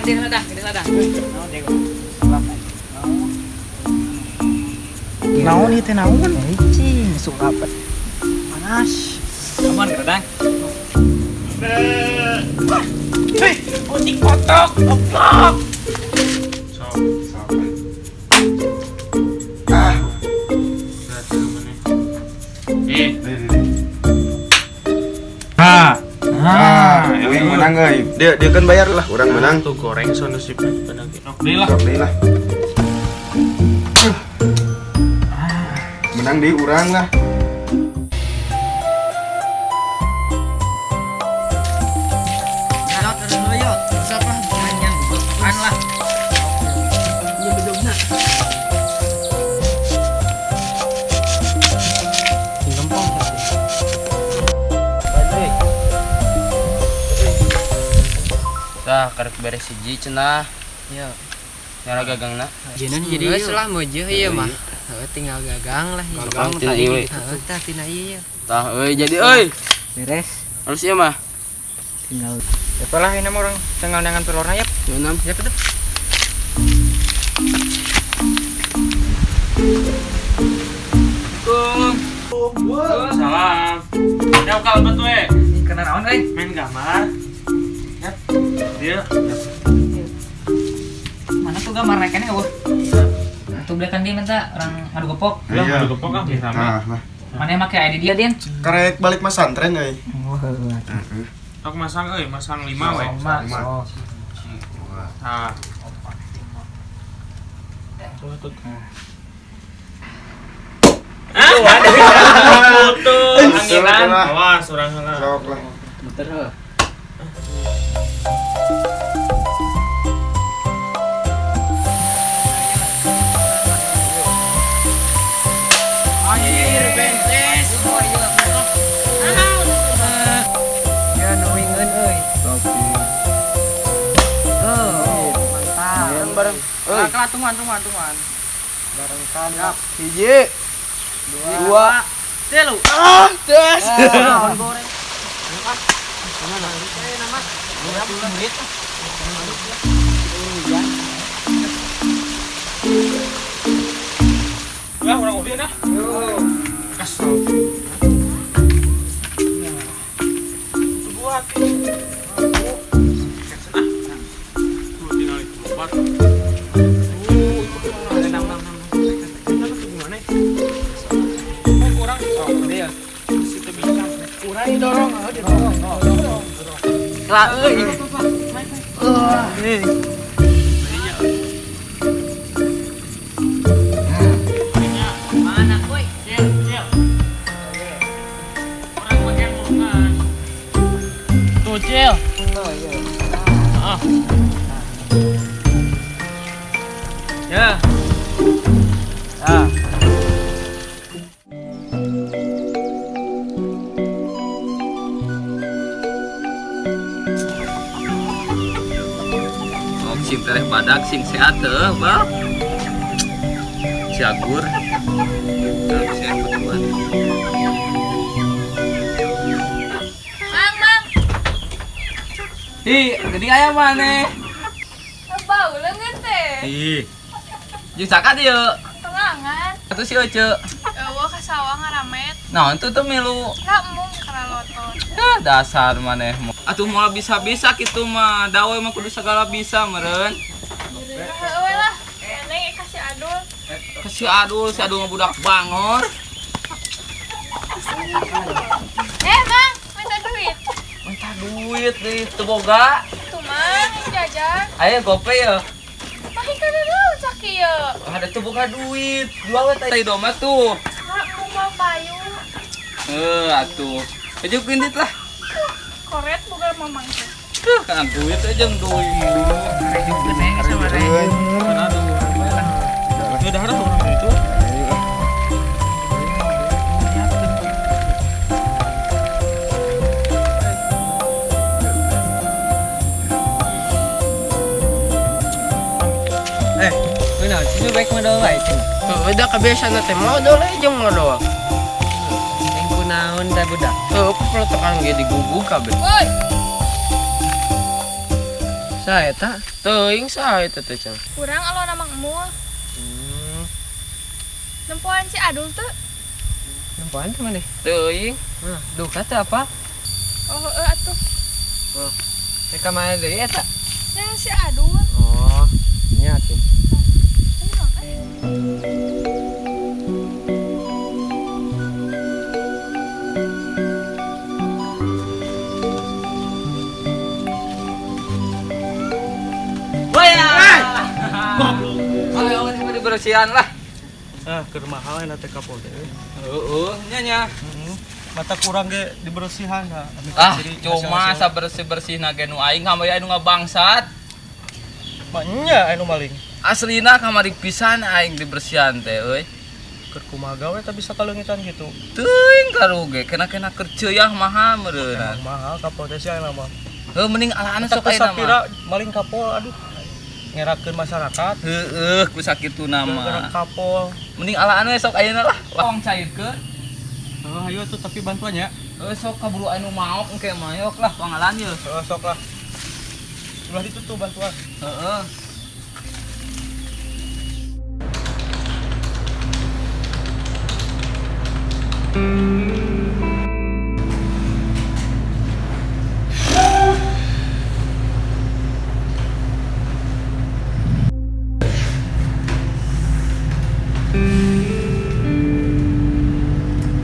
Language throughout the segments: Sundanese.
Dia ladang, dia ladang. Naon dego. Naon ieu teh naon? Cing, surapat. Panas. Aman ladang. Hei, kucing kotok, goblok. Sok. Sok. Ah, Berarti lu mana? Eh, deh, deh, deh. ah. Ah, uing menang euy. Dia kan bayar lah, urang menang. Tuh goreng sono sih benar. Sok deui lah. Sok deui lah. Menang deui urang lah. Yot, terus dulu yot. Siapa yang gogokan lah. Iya bedogna. Lempong. Balik. Tah karek beres hiji cenah. Iya. Nyala gagangna. Jenan jadi Geus lah mojo ieu mah. Heuh tinggal gagang lah. Gagang tina ieu we. Heuh tah tina ieu. Tah euy jadi euy. Beres. Halus ieu mah. Tinggal Apalah ini mah orang tinggal nangan pelorna ya. Enam. Ya betul. Assalamualaikum. Salam. Ya kalau betul we. Kena naon euy? Main gambar. Ya. Dia. Mana tuh gambar rekennya eueuh? Tuh belikan dia minta orang ngadu gepok. Lah, Iya. ngadu gepok ah, rame. Nah, lah. Mana yang make ID dia, Din? Karek balik masantren euy. Wah. Sok masang euy, masang 5 we. Lima. Lima. Sok. Tah. Putus. Anginan. Awas urang heula. Sok lah. Muter heuh. Anjir, benses. Ya nu wingeun euy. Oh, mantap. Bareng. Euy. Kalah tungguan, tungguan, tungguan. Barengkan. Hiji. Dua. Telu. Ah, tes. Naon goreng. Lah urang ngopi dah. Kesel. Buat. Kesel ah. Tuh tinggal itu empat. Tuh, itu Enam, enam, enam. Kita tuh gimana? Oh, kurang. Oh, dia. Situ bisa. Urang didorong, heuh didorong. Lah euy. Mana euy? Cil, cil. Orang bagian mulungan. Tuh, Cil. Oh iya. Ah. Ya. Ah. Sok sing tereh badak sing sehat heuh, Bang. Siagur. Nah, sehat betulan. Mang, mang, Hi, geuning aya maneh. bau leungeun teh. Ih. Jeung saka dieu. Tenangan. Atuh si Ece. Eueuh ka sawah ngaramet. Naon tuh tuh milu. Lah embung karaloton. Ah, dasar maneh. Atuh moal bisa-bisa kitu mah. Dawe mah kudu segala bisa meureun. Heueuh lah. Neng kasih adul. Kasih adul, si adul mah budak bangor. Eh, Mang, minta duit. Minta duit deh, teu boga. Tuh, Mang, jajan. Ayo gope ya. Mahi kana naon sakieu? Ada tuh boga duit. Dua we tai doma tuh. Lah embung mau payu. Heuh atuh. Aja pindit lah. Koret boga mamang teh. Tuh kan duit aja jeung duit. Sama Euy. Mana tuh? Udah harus orang itu. Ayo lah. Eh, kunaon sih baik modal wae cenah. Heuh, da kabiasaan teh modal we jeung modal. Yang kunaon da budak. Heuh, pelotokan ge digugug kabeh. Woi, Saha eta? Teuing saha eta teh, Cang? Kurang alona Mang Emul. Nempoan si Adul tuh. Nempoan teh maneh? Teuing. Hah, duka teh apa? Oh, heeh atuh. Oh. Teh ka mana deui eta? Ya si Adul. Oh, nya atuh. Ayo, Mang. Ayo dibersihan lah. Ah, keur mahal eta teh kapol teh. Heeh, nya nya. Mata kurang ge dibersihan ha. Ah, cuma sabersih-bersihna ge nu aing kamari anu ngabangsat. Nya anu maling. Aslina kamari pisan aing dibersihan teh euy. Keur kumaha gawe teh bisa kaleungitan kitu. Teuing karuge, kena-kena keur ceuah mahal meureunna. Mahal kapol teh sia mah. Heuh mending alaan sok ayeuna mah. Maling kapol aduh. Ngerakeun masyarakat. Heueuh ku sakituna mah. Kapol. Mending alaan we sok ayeuna lah. Tong cairkeun. Heuh hayu atuh tapi bantuan ya. Heuh sok kaburu anu maok engke mayok lah pangalan ye. Heuh sok lah. Ulah ditutup bantuan. Heeh.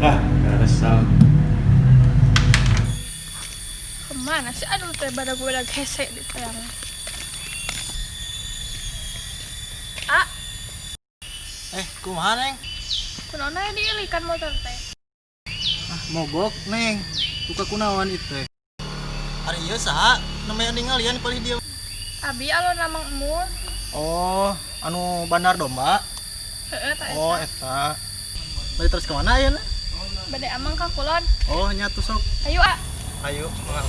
Ah, kesal. Kemana sih Adul teh badag-badag hese di tayang. Ah. Kumaha Neng? Kunaon aya diilikan motor teh? Ah, mogok Neng. Duka kunaon itu teh? Ari ieu saha? Namanya ningalian palih dia. Abi alona Mang Emul. Oh, anu bandar domba. Heeh, ta eta. Oh, eta. Bade terus ke mana ayeuna? Bade amang ka kulon. Oh, nya tuh sok. Ayo, ah. Ayo, mangga.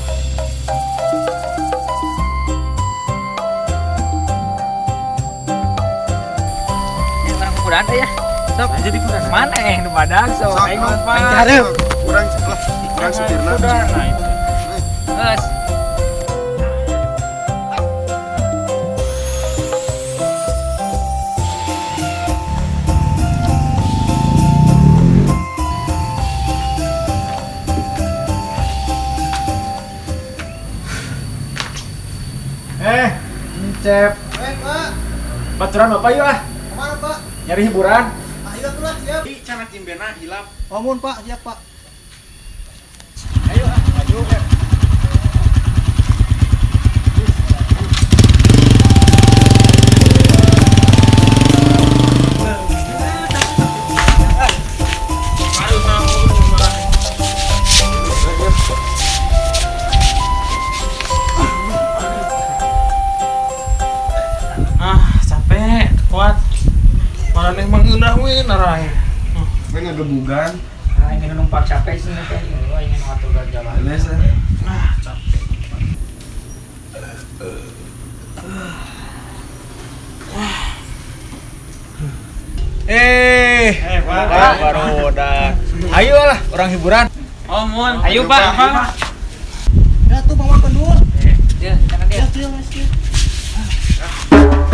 Yang orang kudan teh ya. Sok. Jadi kudan. Mana yang nu badag sok. Aing mah Aing kurang lah, kurang supirna. Nah itu. Geus. Cep. Pak. Baturan Bapak yuk ah. Kemana, Pak? Nyari hiburan. Ayo atuh lah, siap. Ih, canak imbena hilap. Oh, mun, Pak, siap, Pak. Ayo ah, maju. Ah, capek, kuat. Maraneh mangeunah we narae. We ngagebugan. Aing nu numpak capek sih teh. Aing nu atur jalan. Benes. Ah, capek. Pak, baru udah. Ayo lah, orang hiburan. Oh, mun. Ayo, Pak. Ya tuh bawa kendur. Ya, jangan dia. Ya tuh yang ya.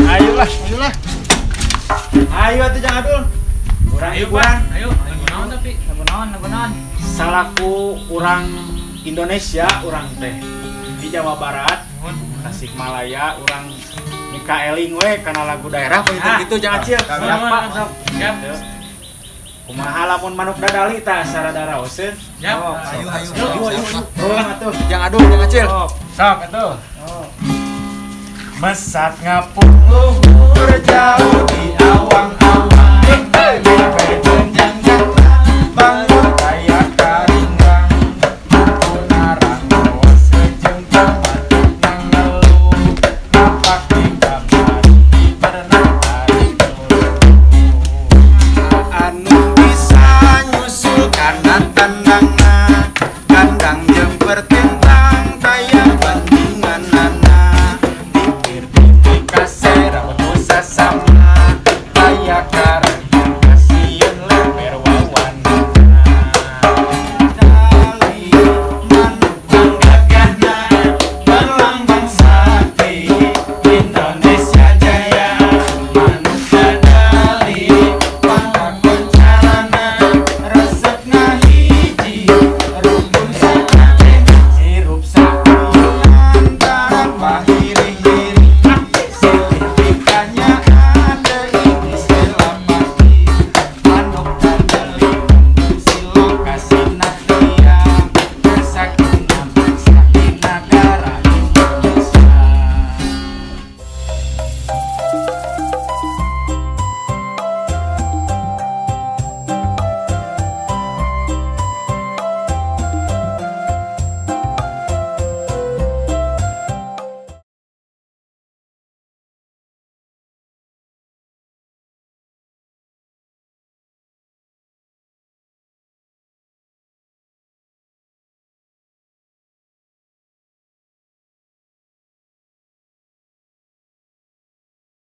Ayolah, Ayolah. Ayo atuh jangan dul. Urang Ayo, hiburan. Pak. Ayo, lagu naon tapi? Lagu naon, lagu naon. Salaku urang Indonesia, urang teh di Jawa Barat, Tasikmalaya, urang Mikaeling we kana lagu daerah apa gitu jangan cil. Siap, Pak. Siap. Kumaha lamun manuk dadali tah sarada raoseun. Siap. Ayo, ayo. Ayo, ayo. Urang atuh. Jangan adul, jangan acil. Sok atuh. Mesat ngapung luhur jauh di awang-awang. Bangun kaya karinggang. Punarang sejengkang nang ngeluh. Napak di kamar di berenang hari anu bisa nyusul karena tenang.